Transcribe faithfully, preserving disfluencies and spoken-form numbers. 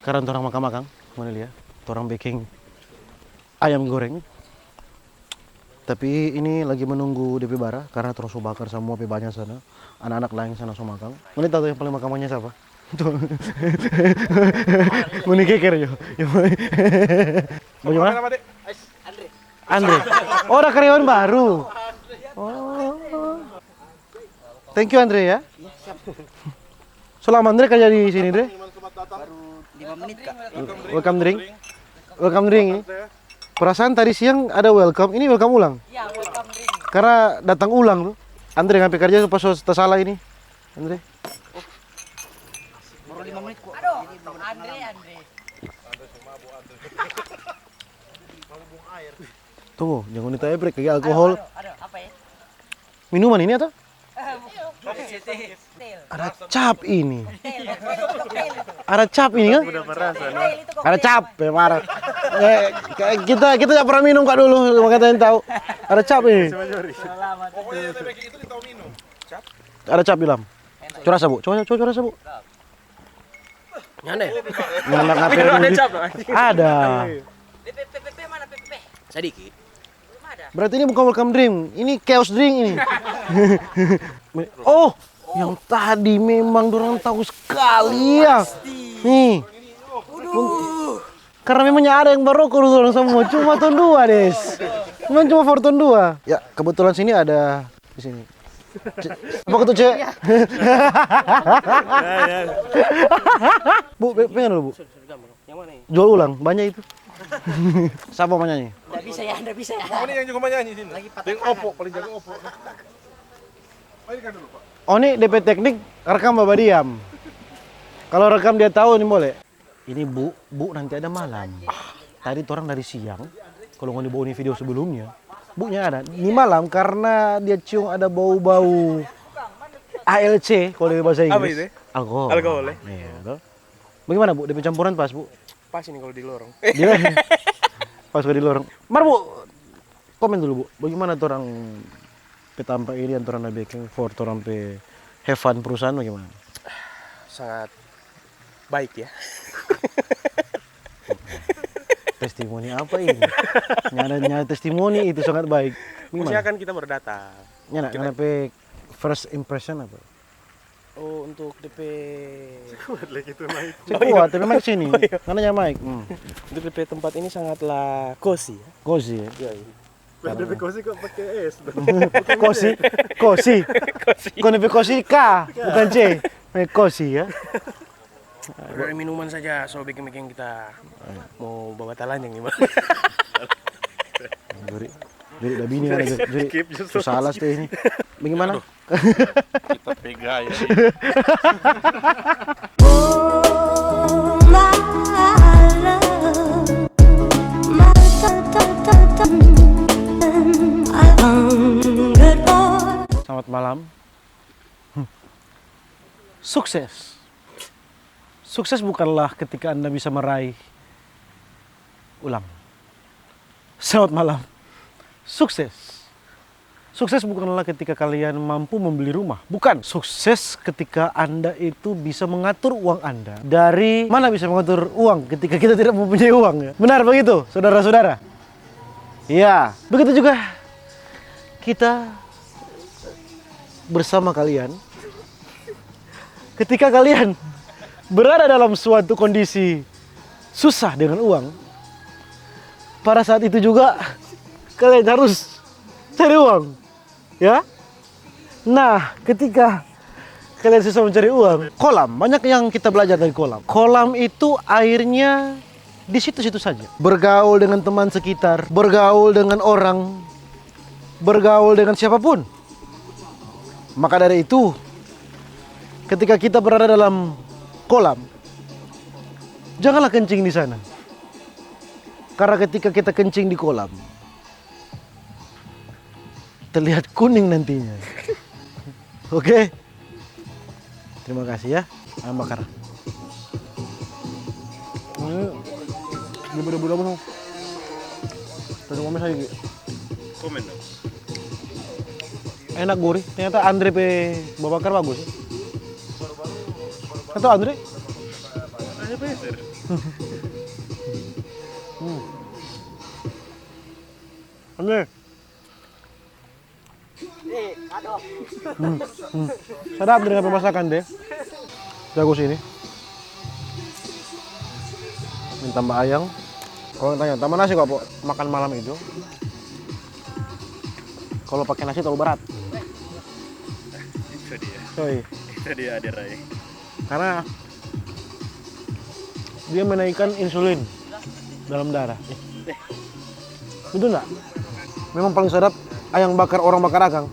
Sekarang torang makang-makang, ngoni lia. Torang beking ayam goreng. Tapi ini lagi menunggu depe bara karena torang so bakar samua pe banya sana. Anak-anak laeng sana so makang. Ngoni tau yang paling makang banya sapa? Tuh. Ngoni keker jo. Bagaimana? Andre. Oh, ada karyawan baru. Oh. Thank you, Andre, ya. So lama Andre kerja di sini, Andre? Baru lima menit, Kak. Welcome drink. Welcome drink. Perasaan tadi siang ada welcome, ini welcome ulang. Ya, welcome drink. Karena datang ulang tuh. Andre ngampe kerja pas so tasala ini. Andre. Baru lima menit kok. Aduh, Andre, Andre. Tunggu, jangan ngoni taebrek lagi alkohol. Aduh, aduh, apa ya? Minuman ini atau? Ada cap ini. Ada cap ini kan? Ada cap ya, marah. Eh, kita kita tak pernah minum kak dulu, makanya yang tahu. Ada cap ini. Ada cap bilang. Coba rasa bu, coba coba coba rasa bu. Nyanda ya? Nggak, nggak, nggak, Ada. P P P mana P P P? Sadiki. Belum ada. Berarti ini bukan welcome drink, ini chaos drink ini. Oh, yang tadi memang dorang tahu sekali ya. Nih. Waduh. Karena memangnya ada yang baroko dulu orang semua, cuma ton dua, Des. Memang cuma for ton dua. Ya, kebetulan sini ada di sini. Ce, apa kau tuh, Ce? Iya. Bu, pe-, pengen dulu, Bu. Yang mana ini? Jual ulang, banyak itu. Siapa mau nyanyi? Nggak bisa ya, nggak bisa ya. Ini yang juga mau nyanyi sini. Lagi patah Yang tangan. Opo, paling jago opo. Mainkan dulu, Pak. Oh, ini D P teknik rekam babadiam. Kalau rekam dia tahu, ini boleh. Ini bu, bu nanti ada malam. Tadi torang dari siang, kalau ngoni bawa ini video sebelumnya, bunya ada. Ini malam karena dia cium ada bau-bau A L C kalau di bahasa Inggris. Apa itu? Alkohol. Alkohol, ya? Iya, toh. Bagaimana, Bu? Dia campuran pas, Bu? Pas ini kalau di lorong. Dia pas kalau di lorong. Mar, Bu, komen dulu, Bu. Bagaimana torang pe tampa ini yang torang da beking for torang pe have fun perusahaan bagaimana? Sangat baik ya. Testimoni apa ini? Nyanda, nyanda testimoni itu sangat baik. Gimana? Maksudnya kan kita baru datang. Nyanda, kita nyanda pe first impression apa? Oh, untuk D P Kuat lagi itu mic. Cek kuat, tapi mic sini. Oh, iya. Ngana nya mic. Hmm. Untuk D P tempat ini sangatlah cozy ya. Cozy ya? Iya, iya. Lah, D P cozy kok pakai S dong? Kosi, kosi. Kosi. Kau D P kosi K, bukan C. Eh, kosi ya. Dari minuman saja so bikin-bikin kita mau bawa talanjang nih, Bang. Juri, juri da bini kan, juri. Skip justru. Susah lah stay ini. Bagaimana? Aduh. Kita pega ya. Oh, my love, my ta-, ta-, ta-, ta-, I hungered for. Selamat malam. Sukses. Sukses bukanlah ketika Anda bisa meraih, ulang. Selamat malam. Sukses. Sukses bukanlah ketika kalian mampu membeli rumah. Bukan. Sukses ketika Anda itu bisa mengatur uang Anda. Dari mana bisa mengatur uang ketika kita tidak mempunyai uang, ya? Benar begitu, saudara-saudara? Ya, begitu juga kita bersama kalian. Ketika kalian berada dalam suatu kondisi susah dengan uang, pada saat itu juga kalian harus cari uang, ya. Nah, ketika kalian susah mencari uang, kolam, banyak yang kita belajar dari kolam. Kolam itu airnya di situ-situ saja. Bergaul dengan teman sekitar, bergaul dengan orang, bergaul dengan siapapun. Maka dari itu, ketika kita berada dalam kolam, janganlah kencing di sana. Karena ketika kita kencing di kolam, terlihat kuning nantinya. Oke? Terima kasih ya. Ayam bakar. Ini di buda-buda, Bang. Terus ngomong saya, Gi. Komen dong. Enak, gurih. Ternyata Andre pe babakar bagus. Atau Andre? Andre Peter. Hmm. Ini. Eh, aduh. Hmm, hmm. Sedap dengan pemasakan deh. Jago sini. Ini tambah ayam. Kalau tanya tambah nasi kok, Po? Makan malam itu. Kalau pakai nasi terlalu berat. Itu dia. Coy, Itu dia, Ade Rai. karena dia menaikkan insulin dalam darah. Betul nggak? Memang paling sedap ayam bakar orang bakar akang.